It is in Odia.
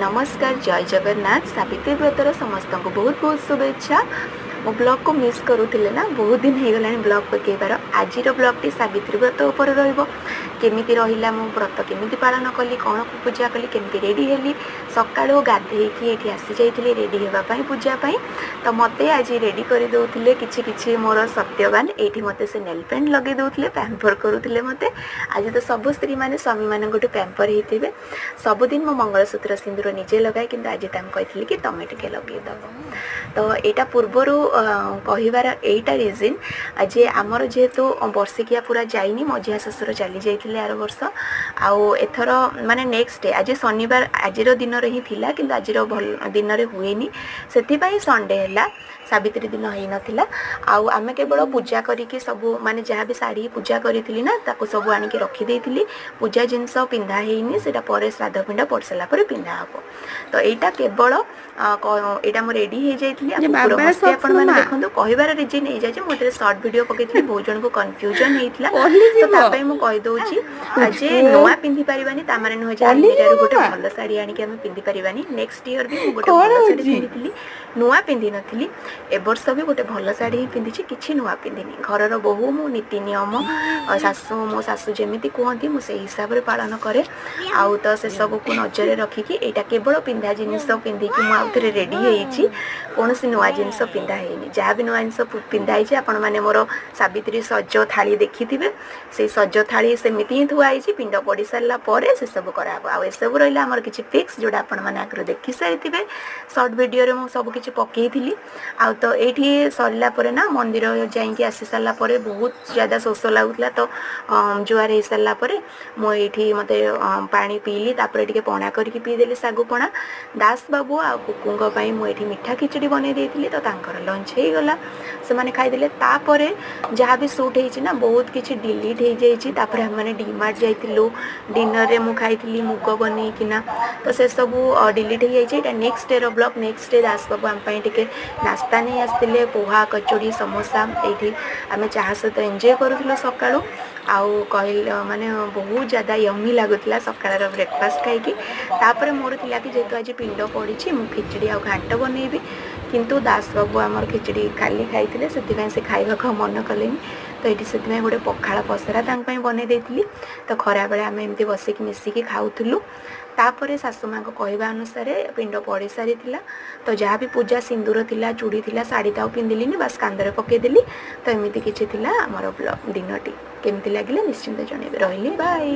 ନମସ୍କାର, ଜୟ ଜଗନ୍ନାଥ। ସାବିତ୍ରୀ ବ୍ରତର ସମସ୍ତଙ୍କୁ ବହୁତ ବହୁତ ଶୁଭେଚ୍ଛା। ମୋ ବ୍ଲଗ୍କୁ ମିସ୍ କରୁଥିଲେ ନା? ବହୁତ ଦିନ ହେଇଗଲାଣି ବ୍ଲଗ୍ ପକେଇବାର। ଆଜିର ବ୍ଲଗ୍ଟି ସାବିତ୍ରୀ ବ୍ରତ ଉପରେ ରହିବ। କେମିତି ରହିଲା, ମୁଁ ବ୍ରତ କେମିତି ପାଳନ କଲି, କ'ଣ ପୂଜା କଲି, କେମିତି ରେଡ଼ି ହେଲି। ସକାଳୁ ଗାଧେଇକି ଏଇଠି ଆସିଯାଇଥିଲି ରେଡ଼ି ହେବା ପାଇଁ ପୂଜା ପାଇଁ। ତ ମୋତେ ଆଜି ରେଡ଼ି କରିଦେଉଥିଲେ କିଛି କିଛି ମୋର ସତ୍ୟବାନ। ଏଇଠି ମୋତେ ସେ ନେଲ୍ ପେଣ୍ଟ ଲଗେଇ ଦେଉଥିଲେ, ପ୍ୟାମ୍ପର କରୁଥିଲେ ମୋତେ। ଆଜି ତ ସବୁ ସ୍ତ୍ରୀମାନେ ସ୍ୱାମୀମାନଙ୍କଠୁ ପ୍ୟାମ୍ପର ହେଇଥିବେ। ସବୁଦିନ ମୁଁ ମଙ୍ଗଳସୂତ୍ର, ସିନ୍ଦୁର ନିଜେ ଲଗାଏ, କିନ୍ତୁ ଆଜି ତାଙ୍କୁ କହିଥିଲି କି ତମେ ଟିକେ ଲଗେଇଦେବ। ତ ଏଇଟା ପୂର୍ବରୁ କହିବାର ଏଇଟା ରିଜିନ୍ ଯେ ଆମର ଯେହେତୁ ବର୍ଷିକିଆ ପୁରା ଯାଇନି, ମଝିଆ ଶ୍ୱଶୁର ଚାଲି ଯାଇଥିଲେ ଆର ବର୍ଷ। ଆଉ ଏଥର ମାନେ ନେକ୍ସଟ ଡେ, ଆଜି ଶନିବାର, ଆଜିର ଦିନରେ ହିଁ ଥିଲା, କିନ୍ତୁ ଆଜିର ଭଲ ଦିନରେ ହୁଏନି, ସେଥିପାଇଁ ସଣ୍ଡେ ହେଲା, ସାବିତ୍ରୀ ଦିନ ହେଇନଥିଲା। ଆଉ ଆମେ କେବଳ ପୂଜା କରିକି ସବୁ, ମାନେ ଯାହା ବି ଶାଢ଼ୀ ପୂଜା କରିଥିଲି ନା, ତାକୁ ସବୁ ଆଣିକି ରଖିଦେଇଥିଲି। ପୂଜା ଜିନିଷ ପିନ୍ଧା ହେଇନି, ସେଇଟା ପରେ ଶ୍ରାଦ୍ଧ ପିଣ୍ଡ ପଡ଼ି ସାରିଲା ପରେ ପିନ୍ଧା ହେବ। ତ ଏଇଟା କେବଳ ଏଇଟା ମୁଁ ରେଡ଼ି ହେଇଯାଇଥିଲି। ଆଉ ଯେ କୁକୁର ବାବା ମସ୍ତି ସକ୍ସ ଆପଣମାନେ ମାମା ଦେଖନ୍ତୁ। କହିବାର ରିଜିନ୍ ଏଇଟା ଯେ ମୁଁ ଏଥିରେ ସର୍ଟ ଭିଡ଼ିଓ ପକେଇଥିଲି, ବହୁତ ଜଣଙ୍କୁ କନଫ୍ୟୁଜନ୍ ହେଇଥିଲା। ତ ପଲିଯିବ। ତା ପାଇଁ ମୁଁ କହିଦେଉଛି ଯେ ପୁଚକୁ ନୂଆ ପିନ୍ଧି ପାରିବାନି, ତା ମାନେ ନୁହେଁ ଯେ ପଲିଯିବ ଆଲମିରାରୁ ଗୋଟେ ମାମା। ଭଲ ଶାଢ଼ୀ ଆଣିକି ଆମେ ପିନ୍ଧି ପାରିବାନି। ନେକ୍ସଟ ଇୟର ବି ମୁଁ ଗୋଟେ କଣ ଭଲ ଶାଢ଼ୀ ହଉଛି? ପିନ୍ଧିଥିଲି, ନୂଆ ପିନ୍ଧି ନଥିଲି। ଏ ବର୍ଷ ବି ଗୋଟେ ଭଲ ଶାଢ଼ୀ ହିଁ ପିନ୍ଧିଛି, କିଛି ନୂଆ ପିନ୍ଧିନି। ଘରର ବୋହୂ ମୁଁ, ନୀତି ନିୟମ ଶାଶୁ, ମୋ ଶାଶୁ ଯେମିତି କୁହନ୍ତି ମୁଁ ସେଇ ହିସାବରେ ପାଳନ କରେ। ଆଉ ତ ସେସବୁକୁ ନଜରରେ ରଖିକି ଏଇଟା କେବଳ ପିନ୍ଧା ଜିନିଷ ପିନ୍ଧିକି ମୁଁ ଆଉ ଥରେ ରେଡ଼ି ହେଇଛି। କୌଣସି ନୂଆ ଜିନିଷ ପିନ୍ଧା ହେଇନି। ଯାହା ବି ନୂଆ ଜିନିଷ ପିନ୍ଧା ହେଇଛି, ଆପଣମାନେ ମୋର ସାବିତ୍ରୀ ସଜ ଥାଳି ଦେଖିଥିବେ। ସେଇ ସଜ ଥାଳି ସେମିତି ହିଁ ଥୁଆ ହେଇଛି। ପିଣ୍ଡ ପଡ଼ି ସାରିଲା ପରେ ସେସବୁ କରାହେବ। ଆଉ ଏସବୁ ରହିଲା ଆମର କିଛି ପିକ୍ସ, ଯେଉଁଟା ଆପଣମାନେ ଆଗରୁ ଦେଖି ସାରିଥିବେ। ସର୍ଟ ଭିଡ଼ିଓରେ ମୁଁ ସବୁ କିଛି ପକେଇଥିଲି। ଆଉ ତ ଏଇଠି ସରିଲା ପରେ ନା, ମନ୍ଦିର ଯାଇକି ଆସି ସାରିଲା ପରେ ବହୁତ ଜ୍ୟାଦା ଶୋଷ ଲାଗୁଥିଲା। ତ ଜୁହାର ହେଇସାରିଲା ପରେ ମୁଁ ଏଇଠି ମୋତେ ପାଣି ପିଇଲି, ତାପରେ ଟିକେ ପଣା କରିକି ପିଇଦେଲି, ଶାଗୁ ପଣା। ଦାସ ବାବୁ ଆଉ କୁକୁଙ୍କ ପାଇଁ ମୁଁ ଏଇଠି ମିଠା ଖିଚୁଡ଼ି ବନେଇ ଦେଇଥିଲି। ତ ତାଙ୍କର ଲଞ୍ଚ ହେଇଗଲା, ସେମାନେ ଖାଇଦେଲେ। ତାପରେ ଯାହା ବି ସୁଟ୍ ହେଇଛି ନା, ବହୁତ କିଛି ଡିଲିଟ୍ ହେଇଯାଇଛି। ତାପରେ ଆମେମାନେ ଡିମାର୍ଟ ଯାଇଥିଲୁ, ଡିନରରେ ମୁଁ ଖାଇଥିଲି ମୁଗ ବନେଇକିନା। ତ ସେସବୁ ଡିଲିଟ୍ ହେଇଯାଇଛି। ଏଇଟା ନେକ୍ସଟ ଡେର blog. Next day Das Babu ଆମ ପାଇଁ ଟିକେ ନାସ୍ତା ନେଇ ଆସିଥିଲେ, ପୋହା, କଚୋଡ଼ି, ସମୋସା। ଏଇଠି ଆମେ ଚାହା ସହିତ ଏନ୍ଜୟ କରୁଥିଲୁ ସକାଳୁ। ଆଉ କହିଲ ମାନେ ବହୁତ ଜ୍ୟାଦା ୟମି ଲାଗୁଥିଲା ସକାଳର ବ୍ରେକଫାଷ୍ଟ ଖାଇକି। ତାପରେ ମୋର ଥିଲା କି ଯେହେତୁ ଆଜି ପିଣ୍ଡ ପଡ଼ିଛି, ମୁଁ ଖିଚୁଡ଼ି ଆଉ ଘାଣ୍ଟ ବନେଇବି। କିନ୍ତୁ ଦାସ ବାବୁ ଆମର ଖିଚୁଡ଼ି ଖାଲି ଖାଇଥିଲେ, ସେଥିପାଇଁ ସେ ଖାଇବାକୁ ଆଉ ମନ କଲେନି। ତ ଏଇଠି ସେଥିପାଇଁ ଗୋଟେ ପଖାଳ ପସରା ତାଙ୍କ ପାଇଁ ବନେଇ ଦେଇଥିଲି। ତ ଖରାବେଳେ ଆମେ ଏମିତି ବସିକି ମିଶିକି ଖାଉଥିଲୁ। ତାପରେ ଶାଶୁ ମାଙ୍କ କହିବା ଅନୁସାରେ ପିଣ୍ଡ ପଡ଼ି ସାରିଥିଲା, ତ ଯାହା ବି ପୂଜା ସିନ୍ଦୁର ଥିଲା, ଚୁଡ଼ି ଥିଲା, ଶାଢ଼ୀ ତ ଆଉ ପିନ୍ଧିଲିନି, ବାସ୍ କାନ୍ଧରେ ପକେଇଦେଲି। ତ ଏମିତି କିଛି ଥିଲା ଆମର ବ୍ଲଗ୍ ଦିନଟି। କେମିତି ଲାଗିଲା ନିଶ୍ଚିନ୍ତ ଜଣେଇବେ। ରହିଲି, ବାଇ।